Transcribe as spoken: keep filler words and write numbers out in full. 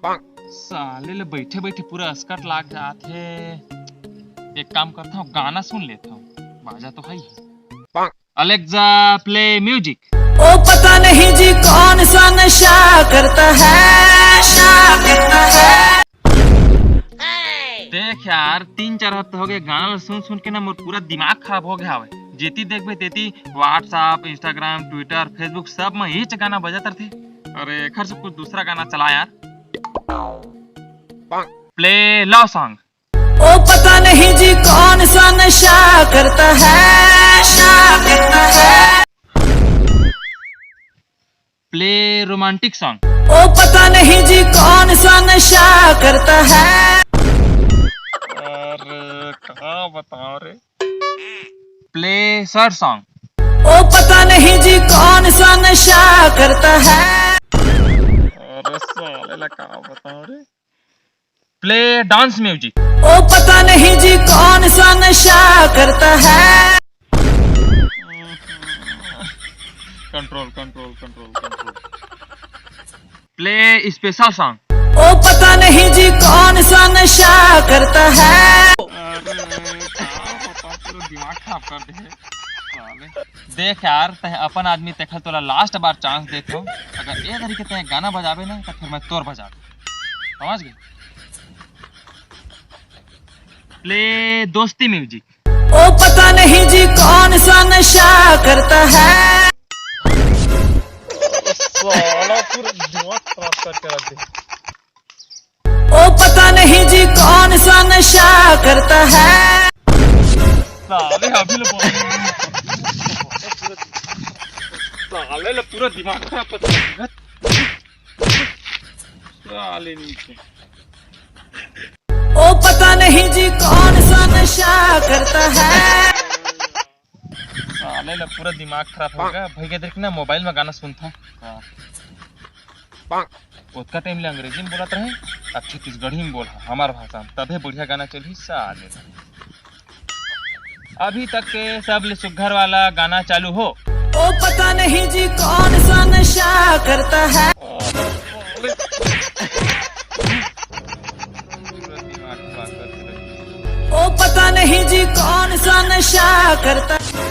साले ले बैठे बैठे पूरा अस्कट लाग जात हे। एक काम करता हूँ, गाना सुन लेता हूँ, बाजा तो है ही। Alexa, play music। ओ पता नहीं जी कौन सा नशा करता है, नशा करता है। देख यार, तीन चार हफ्ता हो गए गाना ल सुन सुन के ना मोर पूरा दिमाग खराब हो गया हवे। जेती देखबे तेती WhatsApp, Instagram, Twitter, Facebook सब में यही गाना बजत रथे। अरे एखर से कुछ दूसरा गाना चला यार। Play love song। ओ पता नहीं जी कौन सा नशा करता है, नशा करता है। Play romantic song। ओ पता नहीं जी कौन सा नशा करता है। अरे का बताओ रे। Play sad song। ओ पता नहीं जी कौन सा नशा करता है। अरे साले ला का बताओ रे। Play dance music। ओ पता नहीं जी कौन सा नशा करता है। Control, control, control, control। Play special song। ओ पता नहीं जी कौन सा नशा करता है। अरे, का बताओ, पूरा दिमाग खराब कर दे हे, साले। देख यार, तैं अपन आदमी, तेखर तोला last बार chance देथों। अगर ए तरीके तैं गाना बजाबे ना, तो फिर मैं तोर बजाबे। समझ गए? Play दोस्ती music। ओ पता नहीं जी कौन सा नशा करता है। साला पूरा दिमाग खराब करके रख दे। ओ पता नहीं जी कौन सा नशा करता है। साले अभी ले बोल। साले ले पूरा दिमाग खराब कर दिया। साले नीचे। ओ पता नहीं जी कौन सा नशा करता है। साले ले पूरा दिमाग खराब हो गया। भैया देख ना, मोबाइल में गाना सुनता है। हाँ। ओतका टाइम ले अंग्रेजी में बोलत रहे, अब छत्तीसगढ़ी में बोल, हमार भाषा में, तभे बढ़िया गाना चलही साले। अभी तक के सब ले सुग्घर वाला गाना चालू हो। ओ पता नहीं जी कौन सा नशा करता है। ओ पता नहीं जी कौन सा नशा करता है।